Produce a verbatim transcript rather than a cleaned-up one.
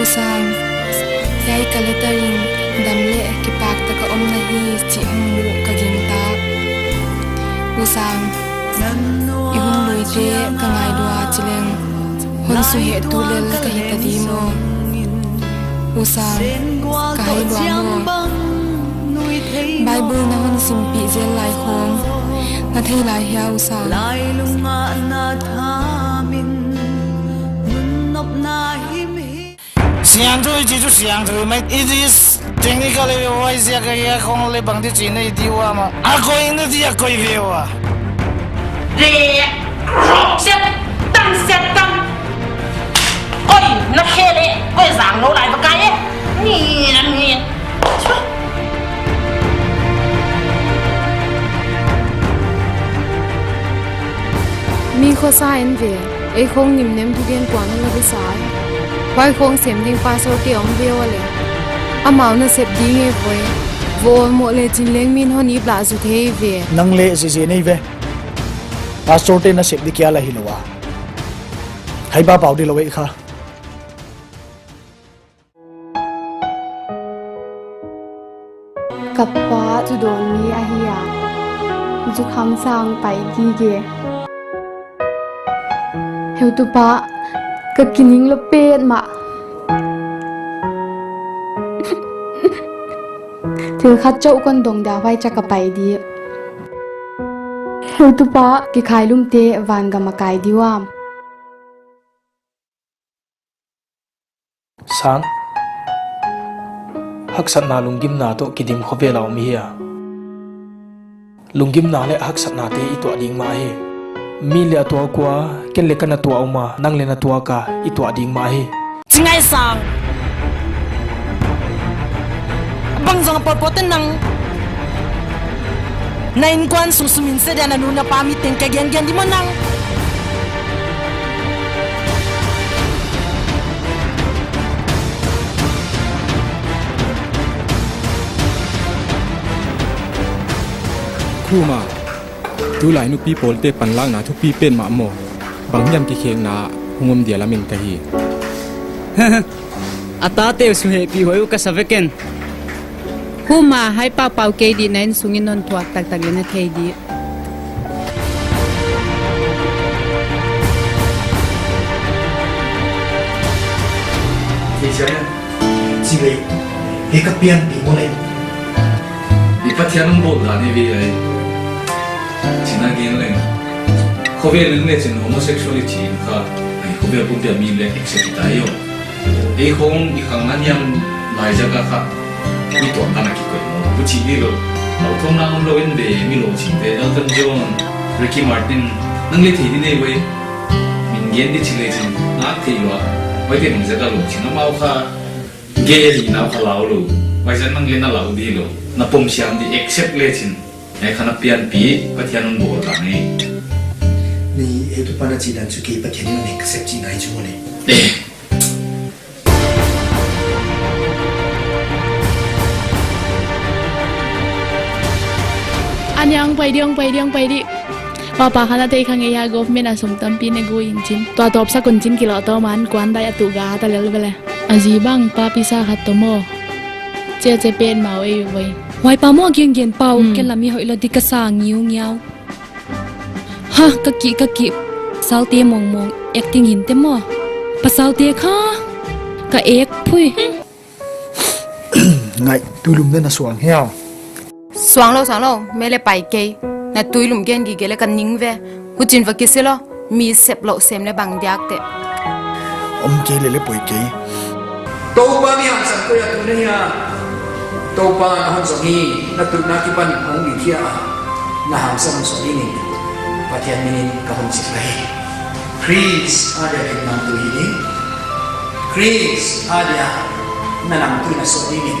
U Sang, hiai ka letter in dam leh kipak taka om na hi chih hon mu ka gingta. U Sang, i hun luite ka ngai lua chi leng, hon suhehtu lel ka hita di maw? U Sang, ka hai lua maw? Bible na hon simpih zel lai khong na thei lai hia, U Sang? Siangthou hi chu siangthou hi mai. It is technically why ziak a hia khong leh bang di chih nei di ua maw. A koi na di a koi ve ua. Re, rok set, tang set, tang. Koi, na khe leh, koi zang lou lai va kai e. Ni, na ni. Mi khosa en ve, ei khong nimnem thugen kuan la ve sai. Huai khong sem ding pastor te om ve ua leh. Amau na sep ding e voi. Vo moh leh chin leng min hon ip lah zu thei ve. Nang leh zizi nei ve. Pastor te na sep di kia la hi lou a. Hai ba pau di lou e kha. Ka pa chu dawn mi ahi a, zu kham sang pai gige. Heutupa, ka kining lou petmah. Thil khat chauh kon dong dia vai cha ka pai di. Heutupa, kikhailumte vangam a kai di uam. Sang, haksatna lunggimna toh kidim khovel a om hia. Lunggimna leh haksatnate i tuah ding mah hi. Mi leh a tuak ua, ken leh ka na tuak ua, nang leh na tuak a, i tuah ding mah hi. Chingai Sang. Bang zong a potpot nang. Na innkuan sung sum in se dia na nu na pa mi teng ka gen gen di maw nang. Khuma, tulai nupi pawlte panlakna thupi petmah maw. Bang hiam kikhekna hong om dia lamen ka hi. A tate uh suhehpih huai uh ka sa vek e. Khuma, hai pau pau kei di, na innsung in non thuak taktak leh na thei di. Thei sia na. Chi leh, he ka pianpih maw leh. I Pathian hon bawl dan hi ve ai. China gen leng. Khovel in leh chin homosexuality in kha. Ai khovel pumpi a mi leh accept ta hi o. Ei khong i khang a niam lai ziak a kha. Mi tuak kan a kikoih maw. Huchi di lou. Lau thawm na om lou in ve mi lou ching te. Elton John, Ricky Martin. Nang leh thei di nei ve. Min gen di chi leh chin. Ngak thei lou a. Huaite bang ziak a lou chin amau kha. Gay ahi nau kha lau lou. Huaiziak nang leh na lau di lou. Na pom siam di accept leh chin. Ai kha na pianpih, Pathian hon bawl dan hi. Ni, heutupa na chih dan chu kei Pathian in hon accept chihna hi chu maw leh. Eh. Ani ang pai di, ang pai di, ang pai di. Papa kha na tei kha ngei a government a sum tampi ne gu in chin. Tua tawp sa kun chin kilo to man kuan dai a tu ga ta lel vele. A zi bang pa pisa khat to maw. Che che pen mau ei voi. Huai pa maw gen gen pau, hmm, ken la mi hoih lou di ka sa ngiu ngiau. Ha, ka ki, ka ki. Salte mong mong, acting hin te maw. Pasalte kha, ka ek phui. Ngai, tuilum na suang hia. Suang lou, suang lou, me leh pai kei. Na tuilum gen gige leh ka ning ve. Huchin va kisi lou, mi sep lou sem leh bang diak te. Om kei leh leh poi kei. Toupa mi hamsam koi a tu na hia. Toupa na hon zong hi, na tu na kipan hong di thia. Na hamsam sawm ding in. Pathian min in ka hon chih lai. Khrist a dia kin nang tu hi ding. Khrist a dia na nang tu na sawm ding in.